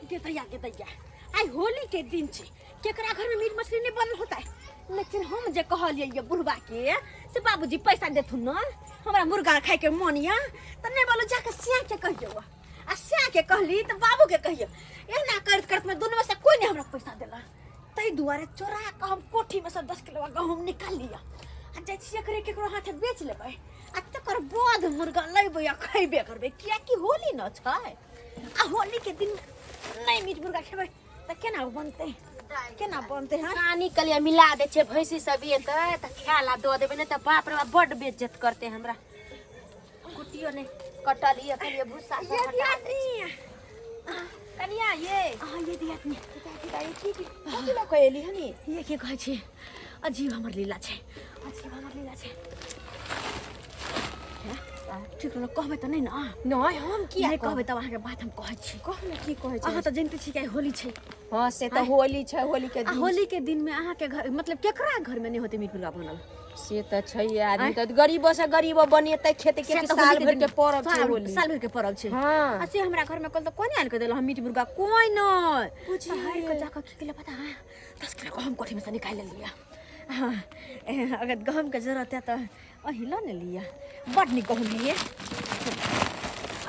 गे दैया, गे दैया, आइ होली के दिन छै, केकरा घर में मीट मछली नहीं बनल होता है। लेकिन हम जे कहलियै ये बुढ़वा के से बाबूजी पैसा देथुन न, हमरा मुर्गा खाए के मन या, त नहीं बोलो जाके सिया के कहियो, आ सिया के कहली त बाबू के कहियो। एना करत करत में दुनू में से कोई नहीं हमरा पैसा देला, ताहि दुआरे चोरा के हम कोठी में से 10 किलो गहूम निकाल लिया आ जाइ छियै एकरे केकरो हाथे बेच लेबै आ तकर बाद मुर्गा लेबै आ खैबे करबै, कियाकि होली न छै आ होली के दिन नहीं मीट मुर्गा खेबै त केना बनतै, केना बनतै? हाँ सानी कलिया मिला दे छै भैंसी सब एतै त खाय ला दऽ देबै, नहि तऽ बाप रे बाप बड्ड बेइज्जत करतै हमरा। कुटियो नहि कटल ये खाली भूसा सब ये हटा दिया दै छै। नी। कनिया ये हाँ ये दिया नी। की कथी लऽ कऽ एली हनी? ये की कहै छी, अजीब हमर लीला छै, अजीब हमर लीला छै। ठीक रहल कहबै तऽ नहि ने? नहि, हम किया नहि कहबै? तब अहाँके बात हम कहै छी। कह ने, की कहै अहाँ छै? तऽ जनिते छी कि आइ होली छै। हँ, से तऽ होली छै, होली के आ दिन। होली के दिन में अहाँके घर, मतलब केकरा घर में नहीं होते मीट मुर्गा बनल? से तऽ छै, आदमी तऽ गरीबो से गरीबो बनेतै खेतै से के तऽ साल होली के भरि के दिन- परब छै साल होली। साल भरि के परब छै। हँ। आ से हमरा घर में कल तऽ कोने आनि के देलक मीट मुर्गा? कोई नहीं। बुझिए। हारि के जाकऽ की केलक पता है? 10 किलो गहूम कोठी में से निकालि लेलियै। हाँ, अगर गहूम के जरूरत है तऽ अही लऽ ने लिअ। बड नीक गहूम है ये,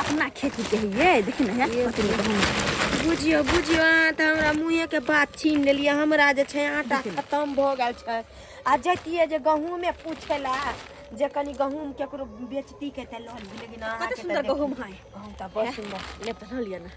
अपना खेती के है ये। देखी ने, है कते नीक गहूम। बुझियो बुझियो, अहाँ तऽ हमरा मुँहे के बात छीन लेलियै। हमरा जे छै आटा खतम भऽ गेल छै आ जैतियै जे गहूँमे पूछे ला जे कनि गहूँम केकरो बेचती के तऽ लऽ ली, लेकिन कते अहाँके तऽ सुन्दर देखी- गहूम है। गहूँम तऽ बड़ सुन्दर। लेब तऽ लऽ लिअ ने,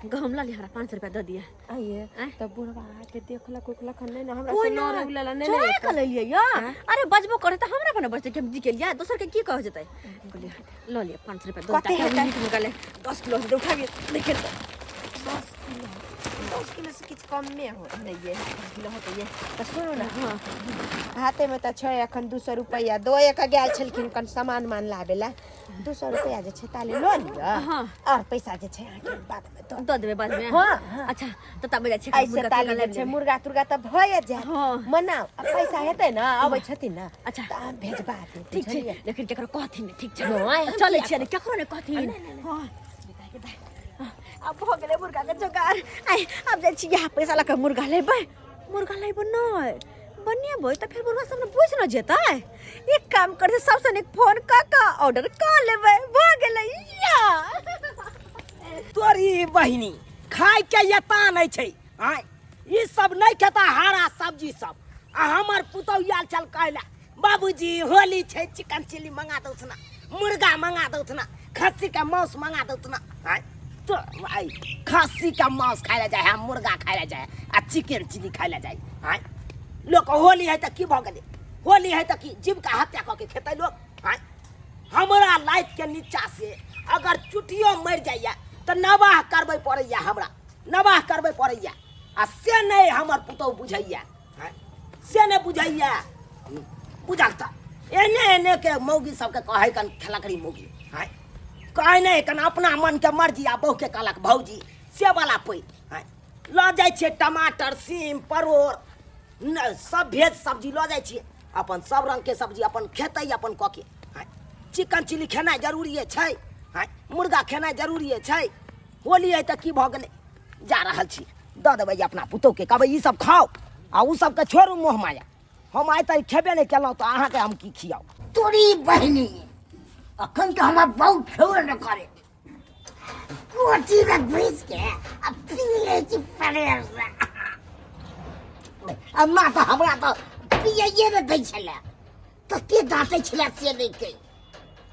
गहूम लऽ लिअ, हमरा 500 रुपया दऽ दिअ। आइए। आँय? तऽ बुढ़वा आके देखलक उखलक हन नहि ने हमरा कोई से ना लड़े उड़े ला नहि चोरा ने के लेलियै या। अरे बजबो करे तऽ हमरा पर ने बजतै कि हम जी के लियै, दोसर के की कह जेतै? कहलियै लऽ लिअ 500 रुपया दऽ। कते हेतै? मीट मुर्गा ले 10 किलो हेतै, उठाबियै देखिए। 10 किलो, 10 किलो से किछु कमे हो नहि ये 10 किलो होतै ये। तऽ सुनू ने। हँ। हाथेमे तऽ छै एखन 200 रुपैआ दऽ के गेल छलखिन कन सामान मान लाबे ला। 200 रुपैआ जे छै ताले लऽ लिअ। हँ। आओर पैसा जे छै अहाँके बादमे दऽ दऽ देबै बादमे। हँ, हँ। अच्छा तऽ तब जाइ छियै ऐसे मुर्गा ताली तुर्गा जे छै लेबै। मुर्गा तुर्गा तऽ भए जायत। हँ। मनाउ आ पैसा हेतै ने, अबै छथिन ने। अच्छा। तऽ अहाँ भेजबा देब। ठीक छै। बुझलियै? लेकिन केकरो कहथिन नहि, ठीक छै? नहि, हम चलै किया छियै ने, केकरो नहि कहथिन। हँ। आब भऽ गेलै मुर्गाके जोगार। आइ आब जाइ छी इएह पैसा लऽ कऽ मुर्गा लेबै। मुर्गा लेबै नहि बनेबै तऽ फेर बुढ़वा सब ने बुझि ने जेतै। एक काम करै सबसँ नीक फोन कऽ कऽ ऑर्डर कऽ लेबै, भऽ गेलै या। तोरी बहिनी, खाय के एता नहि छै। आय ई सब नहि खेता हरा सब्जी सब। आ हमर पुतहु आयल छल कहला, बाबूजी होली छै, चिकन चिली मंगा दौथ ना, मुर्गा मंगा दौथ ना, खस्सी के मांस मंगा दौथ ना। आय तो आइ खस्सी के मांस खाय ला जाय है, मुर्गा खाय ला जाय आ चिकन चिली खाय ला जाय। आय लोक होली है तऽ की भऽ गेलै? होली है तऽ की जीव के हत्या कऽ के खेतै लोक? आय हमरा लाइट के नीचा से अगर चुटियो मरि जाइए तऽ नवाह करबै पड़ैया, हमरा नवाह करबै पड़ैया। आ से नहि हमर पुतहु बुझैया, आँय? से नहि बुझैया। बुझल तऽ एने एने के मौगी सबके कहै कन खेलकड़ी मौगी। आँय कहै नहि कन अपना मनके मर्जी आ बहुके कहलक भौजी से वाला पै। आँय लऽ जाइ छियै टमाटर सीम परोड़ न, सब भेज सब्जी लऽ जाइ छियै, अपन सब रङ्गके सब्जी अपन खेतै अपन कऽ के। आँय चिकन चिली खेनाइ जरूरिए छै, आँय मुर्गा खेनाइ जरूरिए छै। होली है तऽ की भऽ गेलै? जा रहल छी, दऽ देबै अपना पुतोहके, कहबै ई सब खाउ आ ओ सबके छोड़ू मोह माया। हम आइ तक खेबे नहि केलहुँ तऽ अहाँके हम की खियाउ? तोरी बहिनी, अखन तऽ हमर बहुत खेबे न करे, कोठी में घुस के आ पी ले छी प्रेम से। अम्मा तऽ हमरा तऽ पियैए ने दै छलै, तते डाँटै छलै से नहि कहि,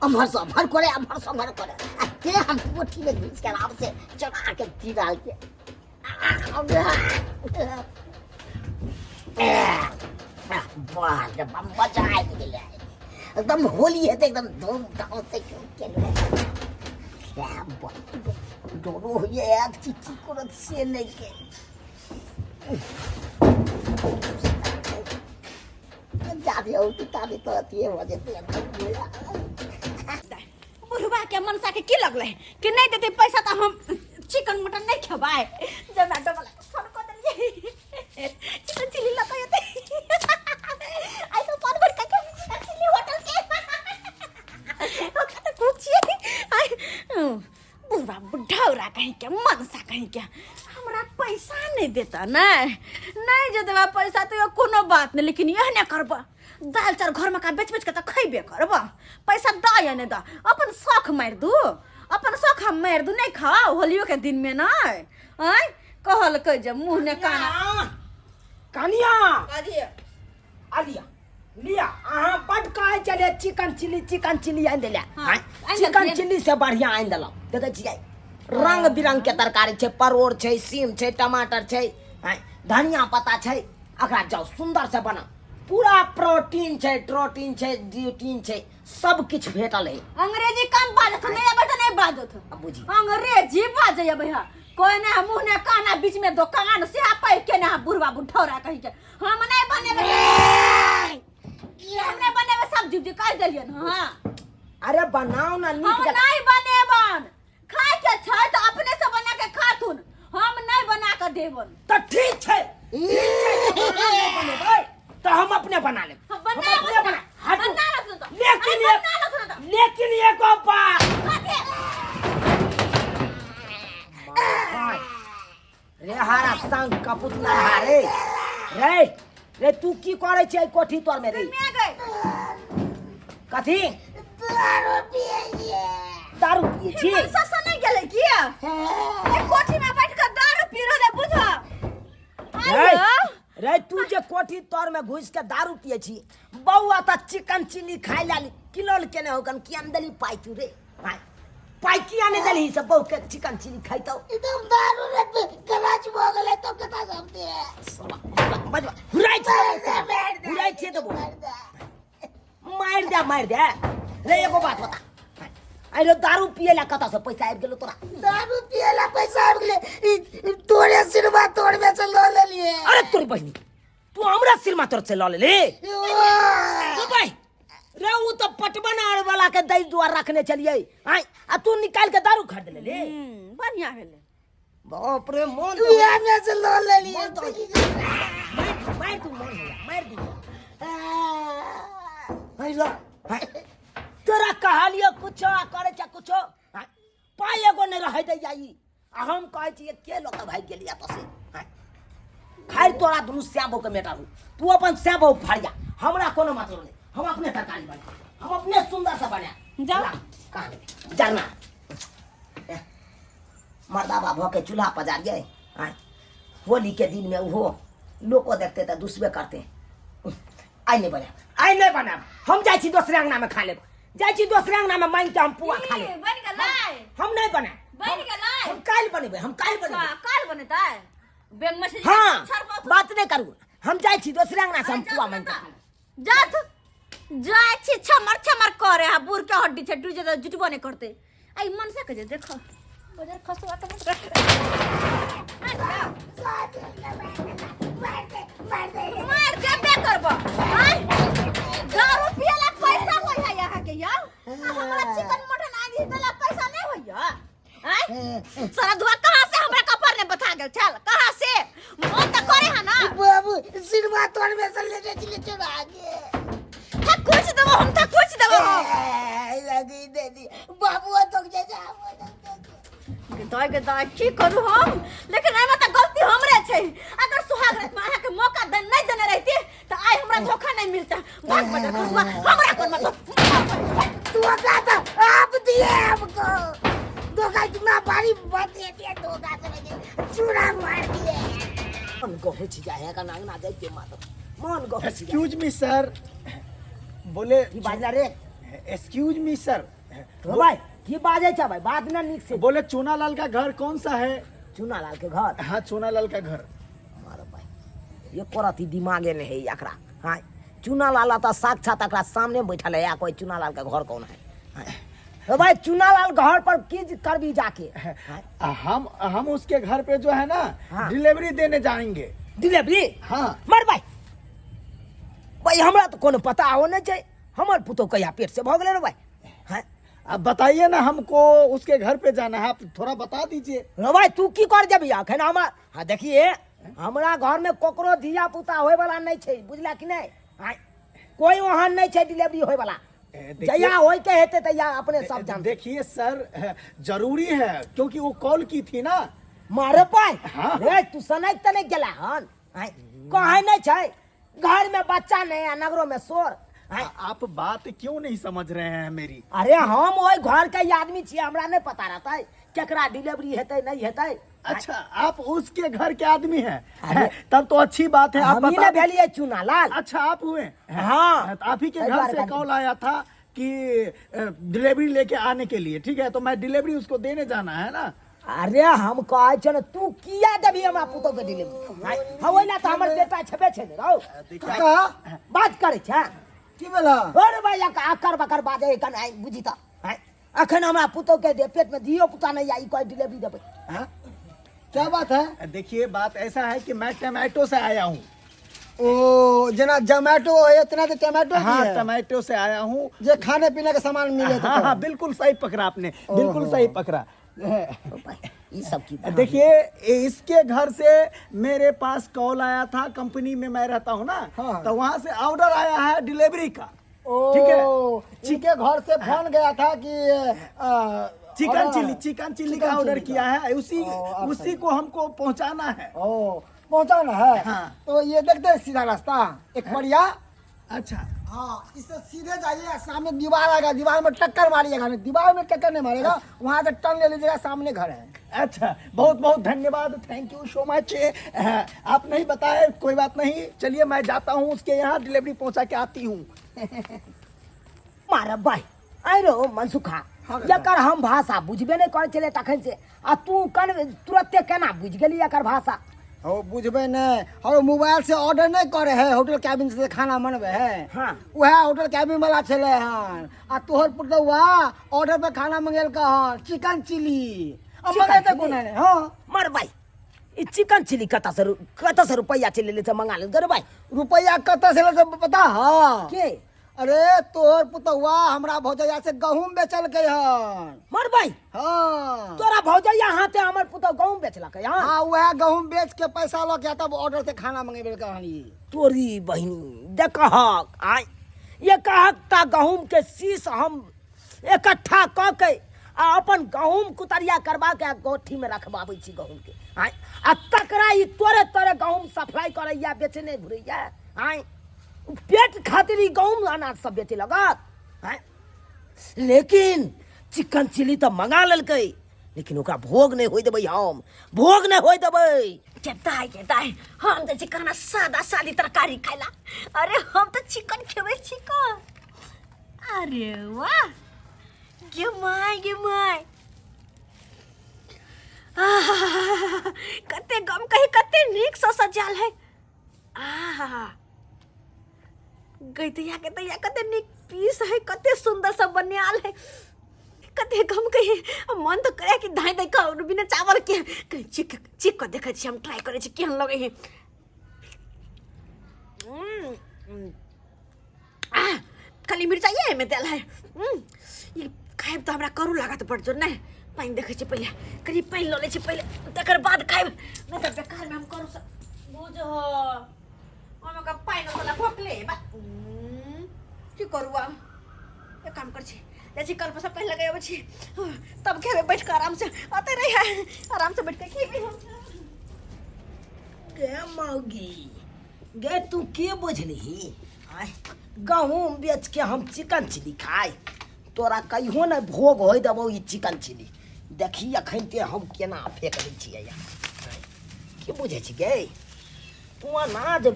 अम्हर से अम्हर करे, अम्हर से अम्हर करे, आ ते हम कोठी में घुस के आराम से चढ़ा के पी रहल के। वाह रे बम, मजा आबि गेलै एकदम। होली हेतै एकदम धूमधाम से केलहुँ। डरो होइए आयत कि की करत से नहि के जाबे औती ताबे तऽ अथिए भऽ जेतै एकदम। बुढ़वा के मनसा के की लगलै कि नहीं देते पैसा तऽ हम चिकन मटन नहीं खेबै। जोमेटो वाला के फोन कऽ देलियै, चिकन चिली लऽ कऽ एतै। आइ तऽ फोन भरि कऽ चिकन चिली होटल के ओकरा तऽ खूब छियै। आइ बुढ़वा बुढ़ौरा कहीं के मनसा कहीं के हम हमरा पैसा नहीं देता नहीं नहीं जे देबा पैसा तो कोनो बात नहीं, लेकिन यह नहीं करबा। दाल चाउर घर में का बेच बेच के तो खैबे करबा। पैसा दा या नहीं दा, अपन शौक मारि दू, अपन शौक हम मारि दू, नहीं खाओ होलियो के दिन में नहीं। आय कहलकै जे मुँह ने काना। कनिया अलिया लिया अहाँ बड कहै छलियै चिकन चिली, चिकन चिली आनि देलियै। हाँ, आँय, आनि चिकन देलियै। चिली से बढ़िया आनि देलहुँ। देखै छियै रंग बिरंग के तरकारी छै, परोड़ छै, सीम छै, टमाटर छै, आँय, धनिया पत्ता छै। एकरा जाउ सुंदर से बनाउ, पूरा प्रोटीन छै, ट्रोटीन छै, ड्यूटीन छै, सब किछु भेटल है। अंग्रेजी कम बाजत, नहीं आबै तऽ नहीं बाजत। अब बुझी। अंग्रेजी बाजै अबै है कोई ना, मुँह ने काना बीच में दोकान से पै के ना बुढ़वा बुढ़ौरा कही के हम नहीं बनेबै, हम नहीं बनेबै सब्जी उब्जी, कह देलियन। हाँ अरे बनाओ ना नीक हम जकाँ। नहीं बनेबन, खाय के छै तऽ अपने से बना के खाथुन, हम नहीं बना के देबन। तऽ ठीक छै, ठीक छै, जब अहाँ नहि बनेबै तऽ हम अपने बना लेब। हम हम बना अपने लेब। बना हटू। बना लेब तऽ। लेकिन अरे एक बना लेब तऽ। लेकिन एगो बात। कथी? भाई, रे हारा संग कपुत ना रे रे रे, तू की करे छै कोठी तोर में रे? मैं गई। कथी दारू पिए छियै। दारू पिए छी? मनसा से नहीं गेलै की? ए कोठी में बैठ के दारू पी रहलै बुझा। रे, रे तू जे कोठी तोर में घुस के दारू पिए छी, बौआ त चिकन चिली खाइ ला किलोल केने होकन, किया ने देली पाइ तू रे? पाइ पाइ किया ने देली सब बहू के चिकन चिली खाइतौ? एकदम दारू रे गलाज भऽ गेलै तो कता सब दे। साला, बजबा हुराइ छियै, हुराइ छियै तऽ बोल। मारि दे, मारि दे रे। एगो बात बता, अरे दारू पिए ला कतऽ से पैसा आबि गेलो तोरा? दारू पिए ला पैसा आबि गेलै, ई तोरे सिरमा तोड़मे से लऽ लेलियै। अरे तोरी बहिनी, तू हमरा सिरमा तोर से लऽ लेली? ओ भाई रे, उ तऽ पटवन आर वाला के दै दुआर रखने छलियै, आँय, आ तू निकालि के दारू खरीद लेली? बढ़िया भेलै। बाप रे, मन तो उएह में से लऽ लेलियै। मन तो मारि मारि दू, मन होइया मारि दू। अरे ला, तोरा कहलियो कुछो आ करे छै कुछो। आँय, पाइ एगो नहि रहै दैया ई, आ हम कहै छियै के लऽ कऽ भागि गेलियै एतऽ से। आँय, खाइ तोरा दुनू श्याम के मेटर हो, तू अपन श्याम बहू फरिया, हमरा कोनो मतलब नहि। हम अपने तरकारी बना, हम अपने सुंदर से बना। जाओ। ला, कहाँ गेलै? जरना मर्दाबा भऽ के चूल्हा पजारियै। आँय, होली के दिन में ओहो लोको देखते तऽ दुसबे करते। आइ नहि बनायब, आइ नहि बनायब, हम जाइ छी दोसरे अंगना में खा लेब, जाइ छी दोसरे अंगना में मांगि के हम पुआ खा लेब। बनि गेलै? हम नहि बनायब। बनि गेलै? हम काल्हि बनेबै, हम काल्हि बनेबै। अच्छा, काल्हि बनेतै बैंक में से? हाँ, छरबो। बात नहि करू, हम जाइ छी दोसरे अंगना से हम पुआ मांगि के खा लेब। जात जाइ छी, छमर छमर करे हा बूढ़ के हड्डी छै, डूजे तऽ जुटबो नहि करते। आई मनसा के जे देखो बजार खसुआ तऽ मत मार देबे करबो। आय दारू पियला पैसा होय है यहाँ के यार, आ हमरा चिकन मटन आनि देला पैसा नहीं होय। आय सारा दुआ कहाँ से हमरा कपार ने बता गेल चल, कहाँ से मन तऽ करे है ना। बाबू सिरमा तोड़ में से लेने चले चुरा के थक कुछ देबो हम, थक कुछ देबो हम। लगी दे दी बाबू तो जैसे दाय गे दाय, की करू हम? लेकिन एहिमे तऽ गलती हमरे छै। अगर सुहाग रात में अहाँके मौका दे नहीं देने रहती तऽ आइ हमरा धोखा नहीं मिलता। भाग बजा खसुआ, हमरा कोन मतलब। धोखा तो आप दिए हमको, धोखा इतना भारी बात दे दिया, धोखा समझ चूड़ा मार दिए। मन गहै छी जाए का अंगना जाइ के मात मन गहै छी। एक्सक्यूज मी सर, बोले की बाजला रे? Excuse me sir. हो भाई, की बाजै छ भाई? बात ना नीक से। बोले चूनालाल का घर कौन सा है? चूनालाल के घर? हाँ, चूनालाल का घर। मारो भाई, ये करत ही दिमागे नहीं है एकरा। हाँ, चूनालाल तऽ साक्षात एकरा सामने बैठल है, या कोई चूनालाल का घर कौन है? हाँ। तो भाई चूनालाल घर पर की करबी जाके? हाँ। हम उसके घर पे जो है ना, हाँ। डिलीवरी देने जाएंगे। डिलीवरी? हाँ। मर भाई, भाई हमरा तो कोनो पता हो नहीं छै, हमर पुतोह कहिया पेट से भऽ गेलै रे भाई। हाँ। अब बताइए ना, हमको उसके घर पे जाना है, आप थोड़ा बता दीजिए। रे भाई, तू की कर जेबही अखन? हमरा हाँ देखिए, हमरा घर में ककरो धिया पुता होय वाला नहीं छै, बुझला कि नहीं? हाँ, कोई वहाँ नहीं छै डिलीवरी होय वाला। देखिए- जहिया होय के हेतै तहिया अपने सब जानते। देखिए सर, जरूरी है क्योंकि वो कॉल की थी ना। मारे पाय। हाँ। रे तू सनक तऽ नहि गेला हन? आँय, कहै नहि छै घर में बच्चा नहीं आ नगरों में शोर। आँय, आप बात क्यों नहीं समझ रहे हैं मेरी? अरे हम ओहि घर के आदमी छियै, हमरा नहीं पता रहतै केकरा डिलीवरी हेतै नहीं हेतै। अच्छा, आप उसके घर के आदमी हैं? अरे। तब तो अच्छी बात है, आप हम ही बता ना भेलिए चूना लाल। अच्छा, आप हुए? हाँ। तो आप ही के सही घर बात से है। कॉल आया था कि डिलीवरी लेके आने के लिए। ठीक है, तो मैं डिलीवरी उसको देने जाना है ना। अरे हम कहै छियै ने, तू किया देबही हमरा पुतोह के डिलीवरी? हाँ, ओहि ला तऽ हमर बेटा छेबे छै ने रौ। काका बात करै छै। की भेला? अरे भाई, अकर बकर बाजै कन आइ बुझी तऽ। आँय, अखन हमरा पुतोह के दे पेट में धियो पुता नहीं आई, कोई डिलीवरी देबै? हाँ? क्या बात है? देखिए, बात ऐसा है कि मैं टमाटो से आया हूँ। ओ जना जोमेटो है इतना तो टमाटो की हाँ है। टमाटो से आया हूँ। जे खाने पीने का सामान मिले तो। हाँ हाँ, बिल्कुल सही पकड़ा आपने, बिल्कुल सही पकड़ा। ई सब की बात? देखिए, इसके घर से मेरे पास कॉल आया था, कंपनी में मैं रहता हूँ ना। हाँ। तो वहाँ से ऑर्डर आया है डिलीवरी का। ओ, ठीक है। इनके घर से फोन गया था कि चिकन ऑर्डर चिली, आया। चिकन चिली चिकन का ऑर्डर चिली किया है, उसी ओ, आप उसी सही। को हमको पहुंचाना है। ओ, पहुंचाना है। हाँ। तो ये देखते हैं सीधा रास्ता एक बढ़िया। अच्छा। हाँ, इससे सीधे जाइए, सामने दीवार आएगा, दीवार में टक्कर मारिएगा। नहीं, दीवार में टक्कर नहीं मारेगा, वहाँ से टर्न ले लीजिएगा, सामने घर है। अच्छा, बहुत बहुत धन्यवाद, thank you so much. आप नहीं बताए, कोई बात नहीं। चलिए, मैं जाता हूँ उसके यहाँ, डिलीवरी पहुँचा के आती हूँ। मारब भाई, आइ रो मनसुखा। हाँ काका। एकर हम भाषा बुझबे नहि करै छलै तखन से, आ तू कन तुरते केना बुझि गेली एकर भाषा? हो, बुझबे नहीं और मोबाइल से ऑर्डर नहीं करे है, होटल कैबिन से खाना मनबे है। हाँ। वह होटल कैबिन वाला छले हन आ तोहर पुतौआ ऑर्डर पे खाना मंगेलका हन चिकन चिली। अब चिकन मंगेते चिली? कोना ने? हाँ। मर भाई, ई चिकन चिली कतऽ से कतऽ से रुपैआ चलि एलै से मंगा लेलकै रे भाई? रुपैआ कतऽ से एलै से पता है? के? अरे तोहर पुतौआ हमरा भौजैया से गहूम बेचलकै हन। मर भाई। हाँ। तोरा भौजैया हाथे हमर पुतौ गहूम बेचलकै हन? हाँ, वह गहूम बेच के पैसा लऽ के तब ऑर्डर से खाना मंगेबे हन ई। तोरी बहिनी, देखहक आय, एकहक टा गहूम के शीश हम इकट्ठा कऽ के आ अपन गहूम कुतरिया करबा के आ गोठी में रखबाबै छी गहूम के। आय, आ तकरा ई तोरे तोरे गहूम सप्लाई करैया, बेचने घुरैया। आय, पेट खातिर ई गहूम अनाज सब बेचे लगत। आय, लेकिन चिकन चिली तऽ मंगा लेलकै, लेकिन ओकरा भोग नहि होइ देबै, हम भोग नहि होइ देबै। के दाय, के दाय, हम तऽ चिकन सादा सादी तरकारी खाइला। अरे हम तऽ चिकन खेबै, चिकन। अरे वाह, गे my, गे my, आहा, कते गम कही, कते नीक से सजाल है। आहा, गैतैया गैतैया, कते नीक पीस है, कते सुंदर सब बनायल है, कते गम कही। मन तऽ करे कि धाइ धाइ खाउ बिना चावल के। कहीं चिक चिक कऽ देखै छी हम, ट्राई करै छी केहन लगै है। आह, खाली मिरचाइए एहिमे देल है। ई खायब तऽ हमरा करू लागत बड़ जोर। नहि, पानि देखै छी पहिले, कनि पानि लऽ लै छी पहिले, तकर बाद खायब, नहि तऽ बेकारमे हम करू से बुझ। ओहिमे ओकरा पानि वाला भोकले बा। की करू आब? एक काम करै छी, जाइ छी कल पर सब पानि लगाबै छी, तब खेबै बैठ कऽ आराम से। अतै रही है, आराम से बैठ कऽ खेबै हम। गे मौगी गे, तू के बुझलिही? आँय, गहूम बेच के हम चिकन चिली खाय? तोरा कहियो नहि भोग होइ देबौ ई चिकन चिली। देखी अखन ते हम केना फेंक दै छियै। आँय, की बुझै छी गे तू? अनाज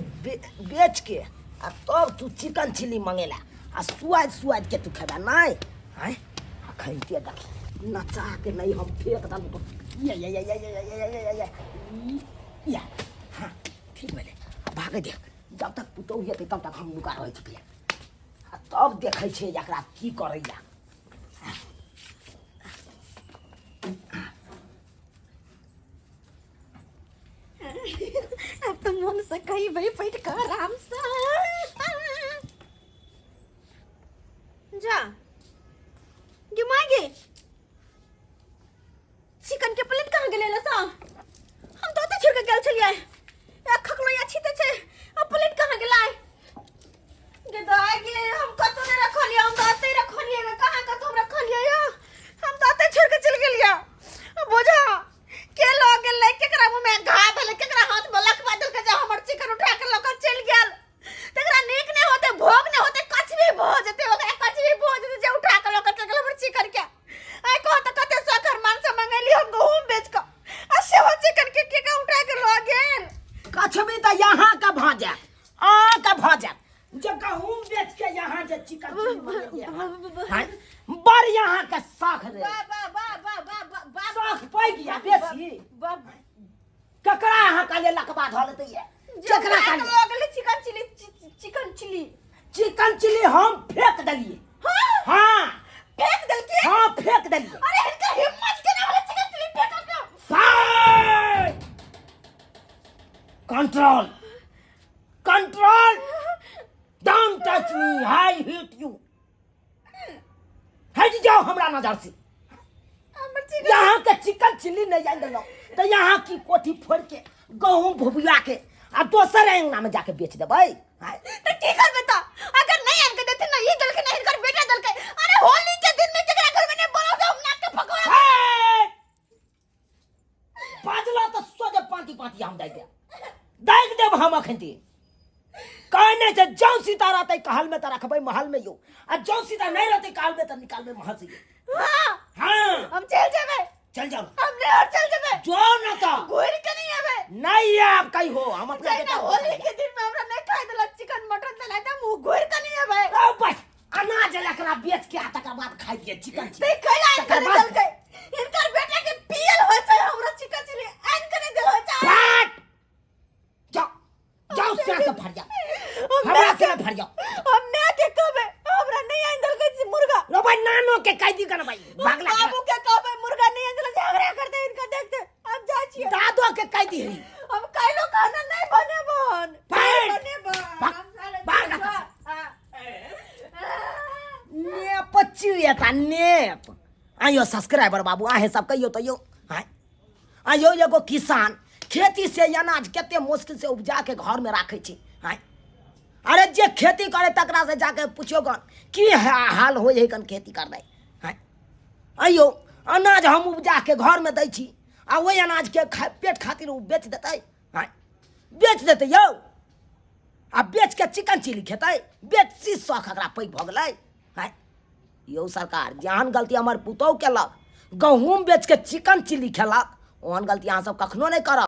बेच के आ तब तू चिकन चिली मंगेला आ सुआद सुआद के तू खेबा नहि? आँय, अखन ते देखी, नचा के नहि हम फेंक देलहुँ। ये ये ये ये ये ये ये ये ये या, हाँ, ठीक भेलै। भागै देख, जब तक पुतहु हेतै तब तक हम नुका रहै छी पिया, आ तब देखै छियै एकरा की करैया। अब तो मन से कहीं भाई बैठ कर आराम से जा। गे माय गे, चिकन के प्लेट कहाँ गेलै लसा? हम तो ओतै छोड़ के गेल छलियै। एक खकलो या छीते छै, आ प्लेट कहाँ गेलै? गे दाय गे, हम कतौ नहि रखलियै, हम तऽ ओतै रखलियै गे। कहाँ कतौ हम रखलियै? या हम तऽ ओतै छोड़ के चलि गेलियै। बुझा के लऽ गेलै? में घा भेलै, केकरा हाथ में लखवा देलकै जे हमर चिकन उठा के लऽ कऽ चलि गेल। तकरा नीक नहि होतै, भोग नहि होतै, कछबी भऽ जेतै ओकरा, कछबी भऽ जेतै जे उठा के लऽ कऽ चलि गेल हमर चिकन के। आइ कह तऽ कते शौक अरमान से मंगेली हम गहूम बेच कऽ, आ सेहो चिकन के के उठा के लऽ गेल। कछबी तऽ यहाँ के भऽ जायत, अहाँ के भऽ जायत जे गहूम बेच के यहाँ जे चिकन चिली मंगेलियै हन। बड़ यहाँ के शौख रे, वाह वाह वाह वाह वाह वाह वाह। शौख पैघ या बेसी। ककरा अहाँ कहलियै लकबा धऽ लेतै ये? केकरा कहलियै? लऽ गेलै chicken chilli, chicken chilli. Chicken chilli हम फेंक देलियै। हाँ, फेंक देलकै? हाँ, फेंक देलियै। अरे हिनकर हिम्मत केना भेलै चिकन चिली फेंकऽ के? Control, control, don't touch me, I hate you. हट जाओ हमरा नजर से। हमर चिकन, यहाँ के चिकन चिल्ली नहीं आनि देलहुँ तऽ यहाँ की कोठी फोड़ के गहूम भुबिया के आ दोसर अंगना में जाके बेच देबै। आँय? तऽ की करबै? तऽ अगर नहीं आनि के देथिन ना, ई देलकै ना हिनकर बेटा देलकै। अरे होली के दिन में केकरा घर में नहीं बनल हम नाक के पकौड़ा? हे! बाजलो तऽ सोझे पाँति पाँति हम दागि देब, दागि देब हम। अखन ते कहै नहि छै, जौं सीता रहतै कहल में तऽ रखबै महल में यौ, आ जौं सीता नहि रहतै कहल में तऽ निकालबै महल से यौ। हाँ। हाँ, हम चल जेबै। चल जाओ। हम नहीं और चल जेबै। जो न तऽ घुरि के नहीं एबै। नहीं आब कही हो हम अपना जाहि बेटा ना होली के दिन में हमरा नहीं खाइ देलक चिकन मटन देलक तऽ हम घुरि के नहीं एबै। ओ बस अनाज एकरा बेच के आ तकर बाद खाइ दिए चिकन ते कैला आनि तकर के बाद- देलकै? हिनकर बेटा के पियल होइ छै, हमरा चिकन चिली आनि के नहीं देल होइ छै। फट जाओ, जाओ से से फट जाओ। हम हमरा माय से के- फट जाओ। हम माय के कहबै हमरा नहीं आनि देलकै जे मुर्गा। रो भाई, नानो के कह दी कर भाई हम भागला। बाबू के कहबै मुर्गा नहीं आनि देलकै, झगड़ा करते हिनका देखते। हम जाइ छियै। दादो के कह दी। हम काल्हो खाना नहीं बनेबन। भाग। बनेबन। भाग। हम साले भाग। हाँ। नेप चिड़िया नेप। आइयो सब्सक्राइबर बाबू, आहे सब कहियो तो यो आय आइयो। एगो किसान खेती से अनाज कते मुश्किल से उपजा के घर में राखै छै। आय, अरे जे खेती करे तकरा से जाके पूछियो गन की हाल होइ है गन खेती करनाइ। आय आइयो, अनाज हम उपजा के घर में दै छी आ ओहि अनाज के पेट खातिर ओ बेच देतै। आय, बेच देतै यौ, आ बेच के चिकन चिली खेतै। बेसी शौख एकरा पैघ भऽ गेलै। आँय यौ सरकार, जेहन गलती हमर पुतहु केलक, गहूँम बेच के चिकन चिली खेलक, ओहन गलती अहाँ सब कखनो नहि करब।